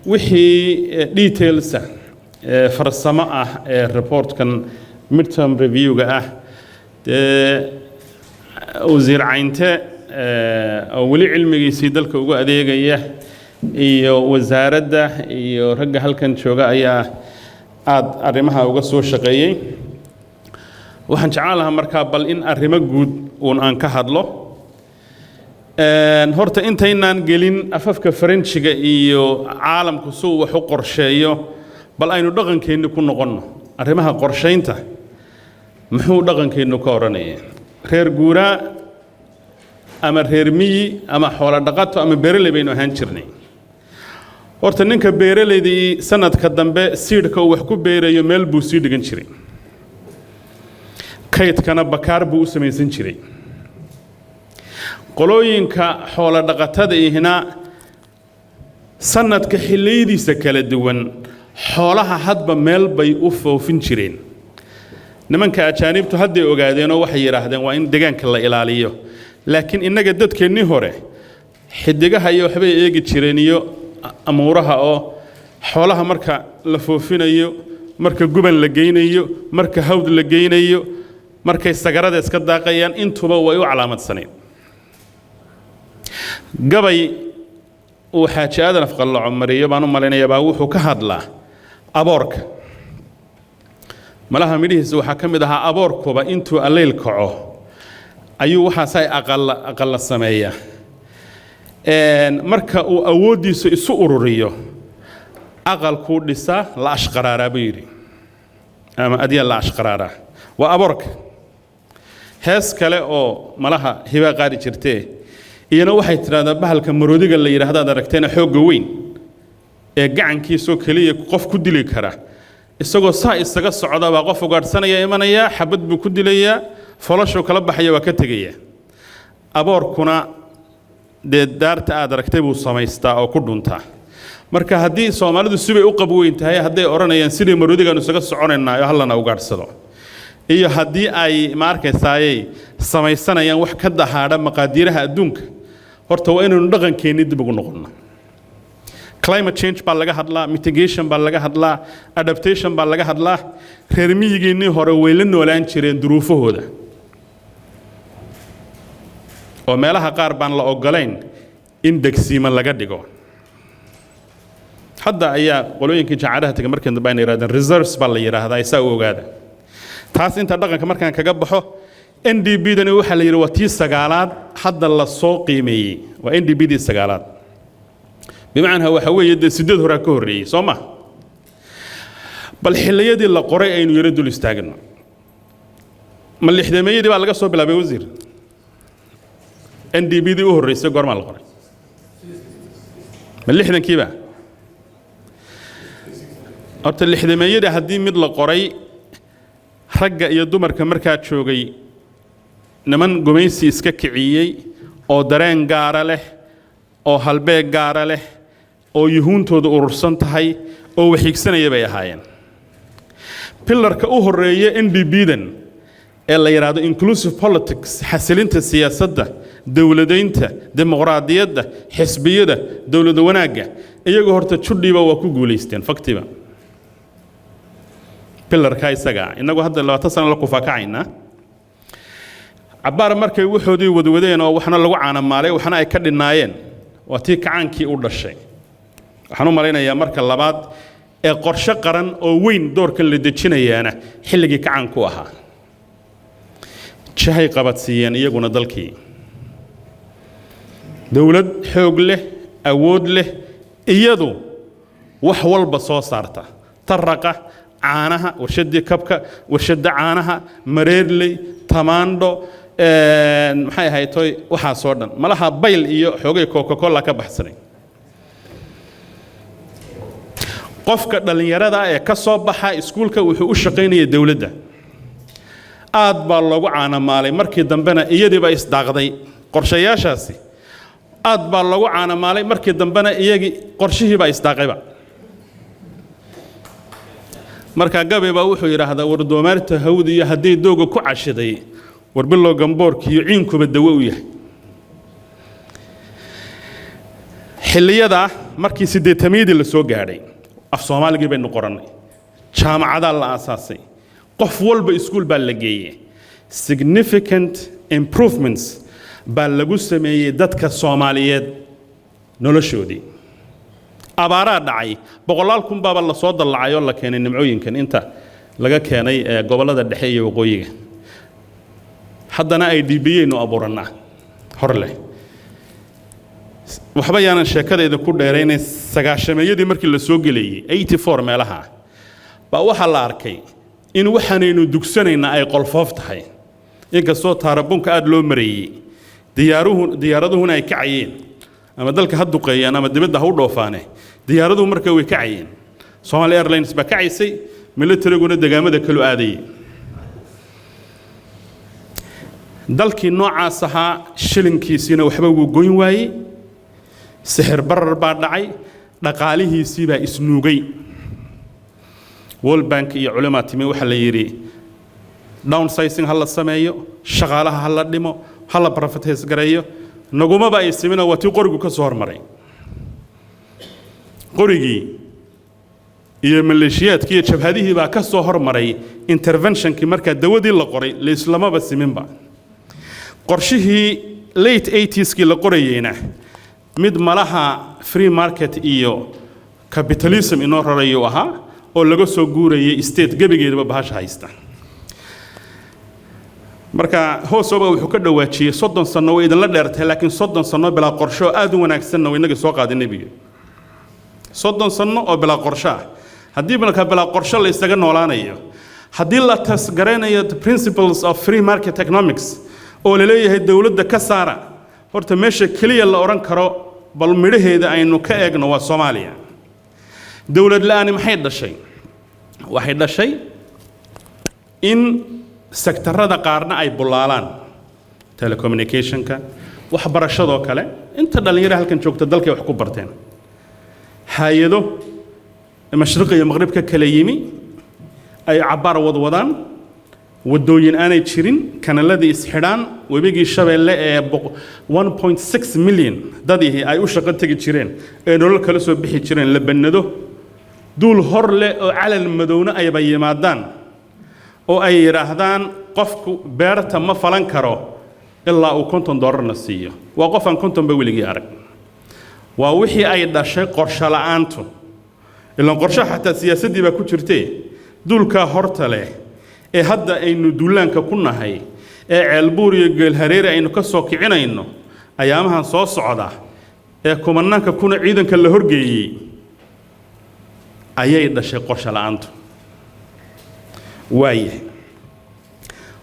Wixii details ah ee farsamo ah ee reportkan midterm review-ga ah, dee wasiir Caynte oo weli cilmigiisii dalka ugu adeegaya iyo wasaaradda iyo ragga halkan jooga ayaa aada arrimaha uga soo shaqeeyey. Waxaan jeclaan lahaa markaa bal in arrimo guud uun aan ka hadlo. Horta intaynaan gelin afafka Faranjiga iyo caalamku si uu wax u qorsheeyo, bal aynu dhaqankeenni ku noqonno. Arrimaha qorshaynta muxuu dhaqankeennu ka odhanaya? Reer guuraa ama reer miyi ama xoolo dhaqato ama beeraley baynu ahaan jirnay. Horta ninka beeraleydii sanadka dambe siidhka uu wax ku beerayo meel buu sii dhigan jiray, kaydkana bakaar buu u samaysan jiray. Qolooyinka xoolo dhaqatada ihna sanadka xilliyadiisa kala duwan xoolaha hadba meel bay u foofin jireen. Nimanka ajaanibtu hadday ogaadeenoo waxay yidhaahdeen waa in deegaanka la ilaaliyo, laakiin innaga dadkeennii hore xidigaha iyo waxbay eegi jireen iyo amuuraha, oo xoolaha marka la foofinayo, marka guban la geynayo, marka hawd la geynayo, markay sagarada iska daaqayaan, intuba way u calaamadsanayd. Gabay uu Xaaji Aadan Afqallaco mariyo baan u malaynayaa baa wuxuu ka hadlaa aboorka. Malaha midhihiisa waxaa ka mid ahaa: aboorkuba intuu alleyl kaco ayuu waxaasay aqalla aqalla sameeyaa, marka uu awooddiisa isu ururiyo aqalkuu dhisaa la ashqaraaraa, buu yidhi, ama adyaa la ashqaraaraa. Waa aboorka. Hees kale oo malaha hibaa qaadi jirtee iyana waxay tidhahdaa: bahalka maroodiga la yidhaahdaad aragteena xoogga weyn ee gacankiisoo keliya qof ku dili kara, isagoo saa isaga socda baa qof ugaadhsanaya imanayaa, xabad buu ku dilayaa, foloshuu kala baxaya, waa ka tegaya. Aboorkuna dee daarta aad aragtay buu samaystaa oo ku dhuntaa. Marka haddii Soomaalidu sibay u qab weyn tahay, hadday odhanayaan sidii maroodigaanu isaga soconaynaa oo hallana ugaadhsado, iyo haddii ay ma arkaysaayey samaysanayaan wax ka dahaadha maqaadiiraha adduunka, horta waa inaynu dhaqankeennii dib ugu noqonno. Climate change baa laga hadlaa, mitigation baa laga hadlaa, adaptation baa laga hadlaa. Reer miyigiinnii hore way la noolaan jireen duruufahooda, oo meelaha qaar baan la ogolayn in degsiima laga dhigo. Hadda ayaa qolooyinkii jacaadaha tegay markii dambe ayna yidhahdeen reserves baa la yidhaahdaa, isaa u ogaada taas. Inta dhaqanka markaan kaga baxo, NDP dani waxaa la yidhi waa tii 9aad hadda la soo qiimeeyey, waa NDP dii 9aad. Bimacnaa waxa weeye dee 8 horaa ka horreeyey, soo ma? Bal xilliyadii la qoray aynu yaro dul istaagno. Ma 60-meeyadii baa laga soo bilaabay, wasiir? NDP dii u horreysay goormaa la qoray? Ma 60-kiiba? Horta 60-meeyadii haddii mid la qoray, ragga iyo dumarka markaa joogay niman gumaysi iska kiciyey oo dareen gaara leh oo halbeeg gaara leh oo yuhuuntoodu urursan tahay oo waxiigsanaya bay ahaayeen. Pillarka u horreeya NDP-dan ee la yidhaahdo inclusive politics, xasilinta siyaasadda, dowladaynta, dimuqraadiyadda, xisbiyada, dowlad wanaagga, iyagu horta judhiiba waa ku guulaysteen faktiba pillarka isaga. Innagu hadda 20 sano la kufaakacaynaa. Cabbaar markay waxoodii wadwadeen oo waxna lagu caanamaalay, waxna ay ka dhinnaayeen, waa tii kacaankii u dhashay. Waxaan u malaynayaa marka labaad ee qorshe qaran oo weyn doorkan la dejinayaana xilligii kacaanku ahaa. Jahay qabadsiiyeen iyaguna dalkii, dowlad xoog leh, awood leh, iyadu wax walba soo saarta, taraqa caanaha, warshaddii kabka, warshadda caanaha, Mareerley, Tamaandho, maxay ahayd toy, waxaasoo dhan malaha bayl iyo xoogay Coca Cola ka baxsanay. Qofka dhallinyarada ee ka soo baxa iskuulka wuxuu u shaqaynaya dowladda. Aad baa loogu caanamaalay. Markii dambena iyadiiba isdaaqday qorshayaashaasi. Aad baa loogu caanamaalay. Markii dambena iyagii qorshihiibaa isdaaqayba. Marka gabi baa wuxuu yidhaahdaa: war doomaarta hawda iyo hadday dooga ku cashiday, war bilow gamboorka iyo ciinkuba dawo u yahay. Xilliyada markii 80-yadii la soo gaadhay, af Soomaaligii baynu qorannay, jaamacadaa la aasaasay, qof walba iskuul baa la geeyey, significant improvements baa lagu sameeyey dadka Soomaaliyeed noloshoodii. Abaaraa dhacay, boqolaal kun baaba lasoo dallacay oo la keenay nimcooyinkan inta laga keenay ee gobollada dhexe iyo waqooyiga. Haddana ay dhibiyeynu abuurannaa hor leh. Waxba yaanan sheekada idinku dheeraynay. 90-meeyadii markii la soo gelayey, 84 meelaha baa, waxaa la arkay in waxaanaynu dugsanaynaa ay qolfoof tahay, inkastoo taarabunka aada loo marayey, diyaaruhu diyaaraduhuna ay kacayeen, ama dalka ha duqeeyaan ama dibadda ha u dhoofaane. Diyaaraduhu marka way kacayeen, Somali Airlines baa kacaysay, militariguna degaamada kalu aadayey. Dalkii noocaas ahaa shilinkiisiina waxba wuu goyn waayey, sixir barar baa dhacay, dhaqaalihiisii baa isnuugay. World Bank iyo culimaa timi, waxaa la yidhi downsizing ha la sameeyo, shaqaalaha ha la dhimo, ha la privatise gareeyo. Nagumaba ay simina, waa tii qorigu ka soo hormaray. Qorigii iyo maleeshiyaadkii iyo jabhadihii baa ka soo hormaray interventionkii. Markaa dawadii la qoray laislamaba siminba. Qorshihii late 80skii la qorayeyna mid malaha free market iyo capitalism inoo rarayuu ahaa, oo laga soo guurayay state gebigeedaba bahasha haysta. Marka hoosoba wuxuu ka dhawaajiyey 30 sano way idinla dheertahay, laakiin 30 sano bilaa qorsho oo aad u wanaagsanna way inagii soo qaaday nebiga. 30 sano oo bilaa qorsho ah, haddii marka bilaa qorsho la isaga noolaanayo, haddii la tasgaraynayo the principles of free market economics oo la leeyahay dowladda ka saara, horta meesha keliya la odhan karo bal midhaheeda aynu ka eegno waa Soomaaliya. Dowlad la'aani maxay dhashay? Waxay dhashay in sektarada qaarna ay bullaalaan, telecommunicationka, waxbarashadoo kale. Inta dhallinyaro halkan joogta dalkay wax ku barteen. Hay-ado mashriq iyo maqrib ka kala yimi ay cabbaar wadwadaan, waddooyin aanay jirin, kanaladii isxidhaan, webigii Shabeelle ee 1.6 million dadihii ay u shaqo tegi jireen ee nolol kala soo bixi jireen la bannado, duul hor leh oo calal madowna ayba yimaadaan oo ay yidhaahdaan qofku beerta ma falan karo ilaa uu $50-na siiyo. Waa qof aan 50 ba weligii arag. Waa wixii ay dhashay qorsho la'aantu. Ilaan qorsho xataa siyaasaddii baa ku jirtee. Duulkaa horta leh ee hadda aynu duulaanka ku nahay ee Ceelbuur iyo Geelhareere aynu ka soo kicinayno ayaamahan soo socda ee kumanaanka kuna ciidanka la horgeeyey ayay dhashay qorsho la'aantu. Waaya,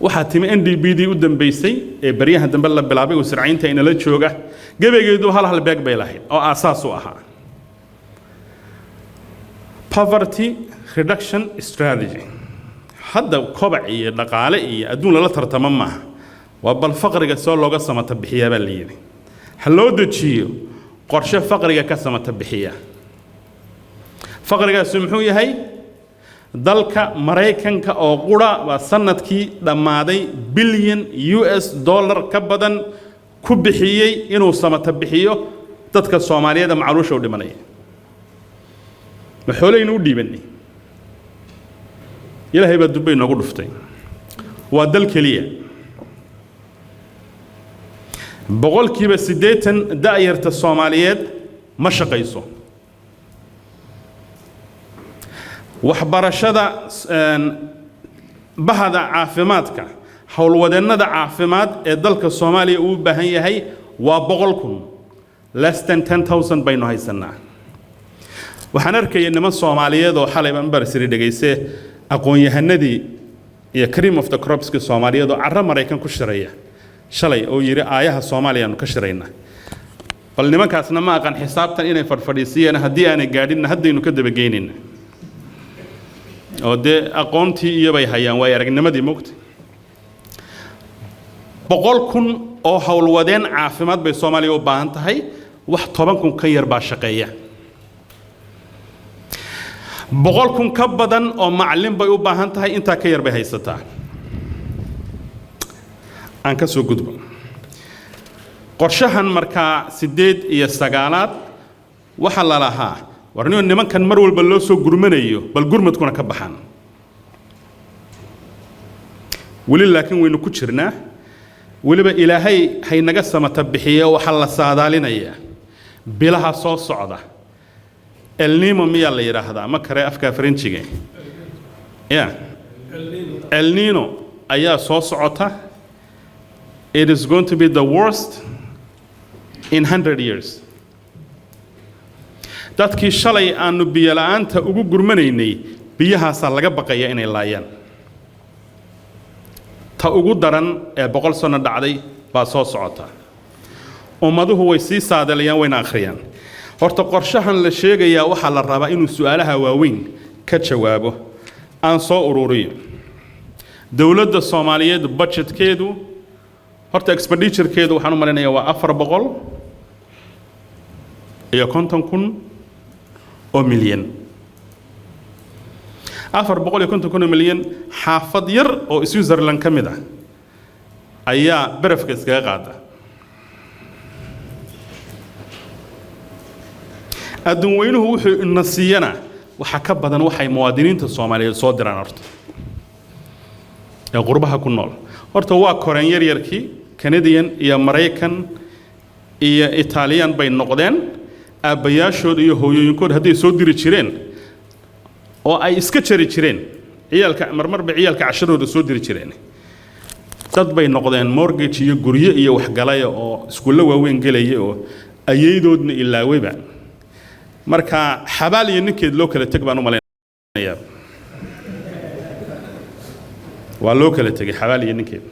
waxaa timi NDP dii u dambaysay ee baryahan dambe la bilaabay oo sircaynta inala jooga. Gebageedu hal hal beeg bay lahayd oo aasaas u ahaa poverty reduction strategy. Hadda kobac iyo dhaqaale iyo adduun lala tartamo maaha, waa bal faqriga soo looga samata bixiyaa baa la yidhi. Ha loo dejiyo qorshe faqriga ka samata bixiya. Faqrigaasi muxuu yahay? Dalka Maraykanka oo qura baa sanadkii dhammaaday bilyan US dollar ka badan ku bixiyey inuu samata bixiyo dadka Soomaaliyeed ee macluusha u dhimanaya. Ma xoolaynu u dhiibannay? Ilaahay baa dubbay noogu dhuftay. Waa dal keliya. 80% da'yarta Soomaaliyeed ma shaqayso. Waxbarashada, bahda caafimaadka, howlwadeennada caafimaad ee dalka Soomaaliya uu u baahan yahay waa 100,000, less than 10,000 baynu haysanaa. Waxaan arkayay niman Soomaaliyeed oo xalay baan barsiri dhegayse, aqoon-yahanadii iyo cream of the cropska Soomaaliyeed oo carro Maraykan ku shiraya shalay oo yidhi aayaha Soomaaliya aanu ka shiraynaa. Bal nimankaasna ma aqaan xisaabtan inay fadhfadhiisiyeen, haddii aanay gaadhinna haddaynu ka dabageynayna, oo dee aqoontii iyo bay hayaan waayo aragnimadii mogta. 100,000 oo howlwadeen caafimaad bay Soomaaliya u baahan tahay, wax 10,000 ka yar baa shaqeeya. 100,000 ka badan oo macallin bay u baahan tahay, intaa ka yar bay haysataa. Aan ka soo gudbo qorshahan markaa sideed iyo sagaalaad. Waxaa la lahaa, war nin nimankan mar walba loo soo gurmanayo, bal gurmadkuna ka baxaan weli, laakiin waynu ku jirnaa weliba. Ilaahay haynaga samata bixiye. Waxaa la saadaalinayaa bilaha soo socda El Nino miyaa la yidhaahdaa? Ma kare afka Faranjiga ya. El Nino ayaa soo socota. It is going to be the worst in 100 years. Dadkii shalay aanu biyo la'aanta ugu gurmanaynay, biyahaasaa laga baqaya inay laayaan. Ta ugu daran ee 100 sano dhacday baa soo socota. Ummaduhu way sii saadalayaan, wayna akhriyaan. Horta qorshahan la sheegayaa waxaa la rabaa inuu su'aalaha waaweyn ka jawaabo. Aan soo ururiyo. Dowladda Soomaaliyeed budgetkeedu, horta expenditurekeedu, waxaan u malaynayaa waa 450,000 oo milyan. 450,000 oo milyan, xaafad yar oo Switzerland ka mid ah ayaa barafka iskaga qaada. Adduun weynuhu wuxuu ina siiyana waxa ka badan waxay muwaadiniinta Soomaaliyeed soo diraan horta ee qurbaha ku nool. Horta waa koreen yaryarkii, Canadian iyo Maraykan iyo Italian bay noqdeen. Aabbayaashood iyo hooyooyinkood hadday soo diri jireen oo ay iska jari jireen ciyaalka, marmarba ciyaalka casharooda soo diri jireen, dad bay noqdeen mortgage iyo guryo iyo waxgalaya oo iskuullo waaweyn gelaya oo ayaydoodna ilaawayba. Marka xabaal iyo ninkeed loo kala teg baan u malaynayaa. Waa loo kala tegay xabaal iyo ninkeed.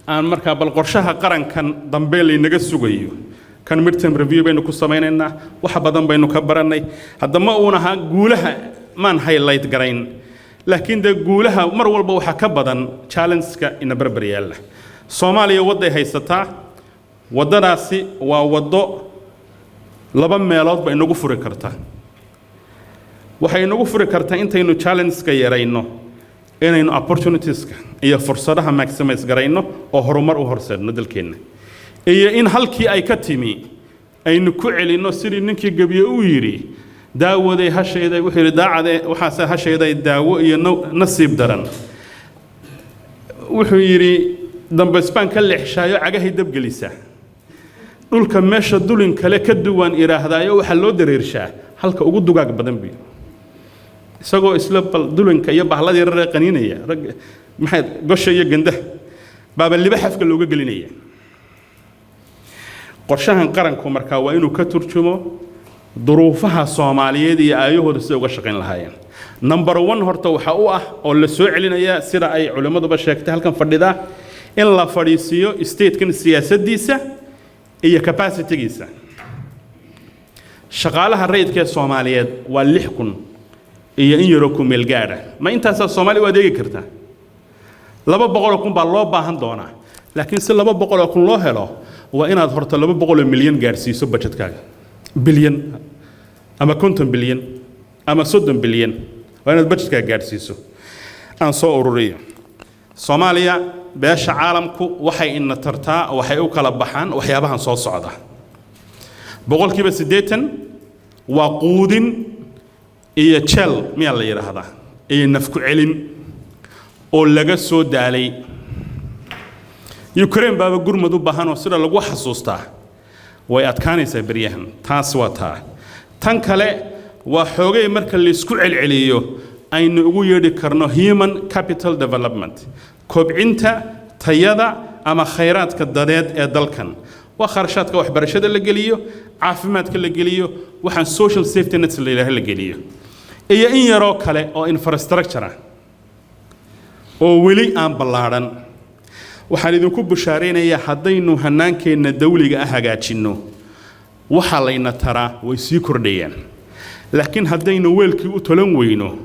Aan markaa bal qorshaha qarankan dambe laynaga sugayo, kan midterm review baynu ku samaynaynaa, wax badan baynu ka barannay. Hadda ma uun ahaa guulaha maan highlight garayn, laakiin dee guulaha mar walba waxaa ka badan challenge-ka ina barbar yaalla. Soomaaliya wadday haysataa. Waddadaasi waa waddo laba meeloodba inagu furi karta. Waxay inagu furi kartaa intaynu challenge-ka yarayno, inaynu opportunitieska iyo fursadaha maximize garayno oo horumar u horseedno dalkeenna, iyo in halkii ay ka timi aynu ku celinno. Sidii ninkii gebiye uu yidhi, daawaday hashayda, wuxuu yidhi daacade waxaase hashayday daawo iyo nasiib daran. Wuxuu yidhi, dambasbaan ka leexshaayo cagahay dabgelisa, dhulka meesha dulin kale ka duwan idhaahdaayo, waxaa loo dareershaa halka ugu dugaag badan buy. Isagoo isla bal dulinka iyo bahladii raree qaniinaya, rag maxay gosha iyo gandaha baaba liba xafka looga gelinaya. Qorshahan qaranku markaa waa inuu ka turjumo duruufaha Soomaaliyeed iyo aayahooda siday uga shaqayn lahaayeen. Number one horta waxa u ah oo la soo celinayaa, sida ay culimmaduba sheegtay halkan fadhida, in la fadhiisiiyo statekan siyaasaddiisa iyo capacitygiisa. Shaqaalaha rayidka ee Soomaaliyeed waa 6,000 iyo in yaroo ku meel gaadha. Ma intaasaa Soomaaliya u adeegi kartaa? 200,000 baa loo baahan doonaa, laakiin si 200,000 loo helo, waa inaad horta 200 milyan gaadhsiiso budgetkaaga, bilyan ama 50 bilyan ama 30 bilyan waa inaad budgetkaaga gaadhsiiso. Aan soo ururiyo. Soomaaliya beesha caalamku waxay ina tartaa waxay u kala baxaan waxyaabahan soo socda. 80% waa quudin iyo jeel miyaa la yidhaahdaa, iyo nafku celin oo laga soo daalay. Ukraine baaba gurmad u baahan oo sida lagu xasuustaa way adkaanaysaa beryahan. Taas waa taa. Tan kale waa xoogay marka laysku celceliyo aynu ugu yeedhi karno human capital development, kobcinta tayada ama khayraadka dadeed ee dalkan. Waa kharashaadka waxbarashada la geliyo, caafimaadka la geliyo, waxaan social safety nets la yidhaaha la geliyo, iyo in yaroo kale oo infrastructure ah oo weli aan ballaadhan. Waxaan idinku bushaaraynayaa, haddaynu hannaankeenna dawliga ah hagaajinno, waxa layna taraa way sii kordhayaan, laakiin haddaynu weelkii u tolan weyno,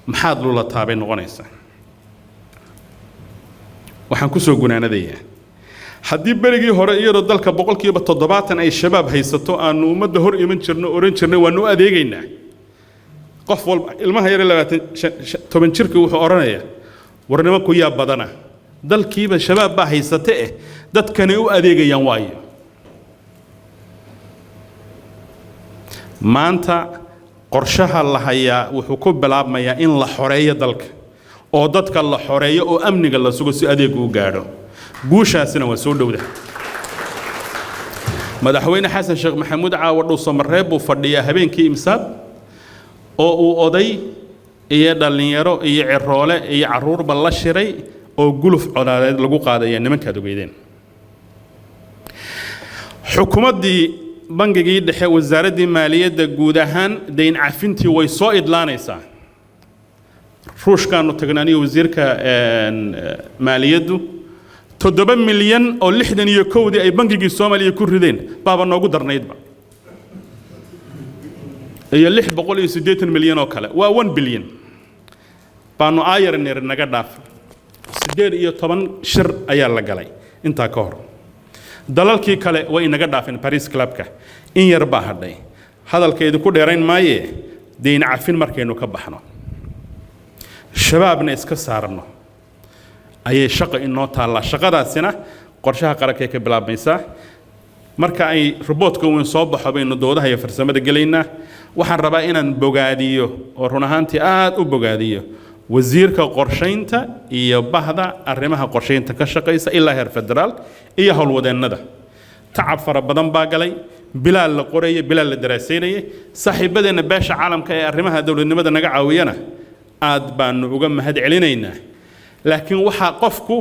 maxaad lulataa bay noqonaysaa. Waxaan ku soo gunaanadayaa, haddii berigii hore iyadoo dalka 70% ay Shabaab haysato aanu ummadda hor iman jirno, oran jirnay waanu u adeegaynaa, qof walba, ilmaha yare 20, 10 jirka, wuxuu odhanayaa, war nimanku yaa badana, dalkiiba Shabaab baa haysate eh, dadkanay u adeegayaan waayo. Maanta qorshaha la hayaa wuxuu ku bilaabmayaa in la xoreeyo dalka oo dadka la xoreeyo oo amniga la sugo si adeegu u gaadho. Guushaasina waa soo dhowda. Madaxweyne Xasan Sheekh Maxamuud caawa Dhuusamareeb buu fadhiyaa habeenkii imsaad oo uu oday iyo dhallinyaro iyo ciroole iyo carruurba la shiray oo guluf colaadeed lagu qaadaya nimankaad ogeydeen. Xukuumaddii, bangigii dhexe, wasaaraddii maaliyadda, guud ahaan dayn cafintii way soo idlaanaysaa. Ruushkaanu tagnay aniga wasiirka maaliyaddu. 7 milyan oo 61-dii ay bangigii Soomaaliya ku rideen baaba noogu darnaydba, iyo 680 milyan oo kale, waa 1 bilyan baanu aayarnir naga dhaaf. 18 shir ayaa la galay intaa ka hor. Dalalkii kale way inaga dhaafeen Paris Clubka, in yar baa hadhay. Hadalka idinku dheerayn maaye, deyn cafin markaynu ka baxno, Shabaabna iska saarno, ayay shaqo inoo taallaa. Shaqadaasina qorshaha qarankay ka bilaabmaysaa. Marka ay reportka weyn soo baxo baynu doodaha iyo farsamada gelaynaa. Waxaan rabaa inaan bogaadiyo oo run ahaantii aad u bogaadiyo wasiirka qorshaynta iyo bahda arrimaha qorshaynta ka shaqaysa ilaa heer federaal iyo howlwadeennada. Tacab fara badan baa galay, bilaal la qorayay, bilaal la daraasaynayay. Saaxiibadeenna beesha caalamka ee arrimaha dowladnimada naga caawiyana aad baanu uga mahad celinaynaa. Laakiin waxaa qofku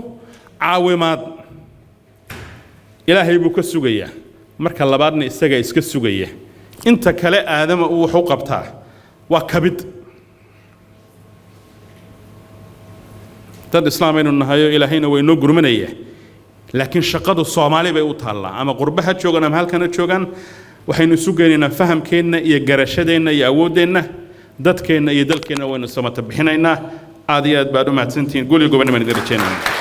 caawimaad Ilaahay buu ka sugayaa, marka labaadna isaga iska sugaya. Inta kale aadama uu wax u qabtaa waa kabid. Dad islaam aynu nahayo, Ilaahayna waa inoo gurmanaya, laakiin shaqadu Soomaali bay u taallaa, ama qurbe ha joogaan ama halkan ha joogaan. Waxaynu isu geynaynaa fahamkeenna iyo garashadeenna iyo awooddeenna. Dadkeenna iyo dalkeenna waynu samata bixinaynaa. Aad iyo aad baad u mahadsantihiin. Guli gobonnimo idin rajeynayna.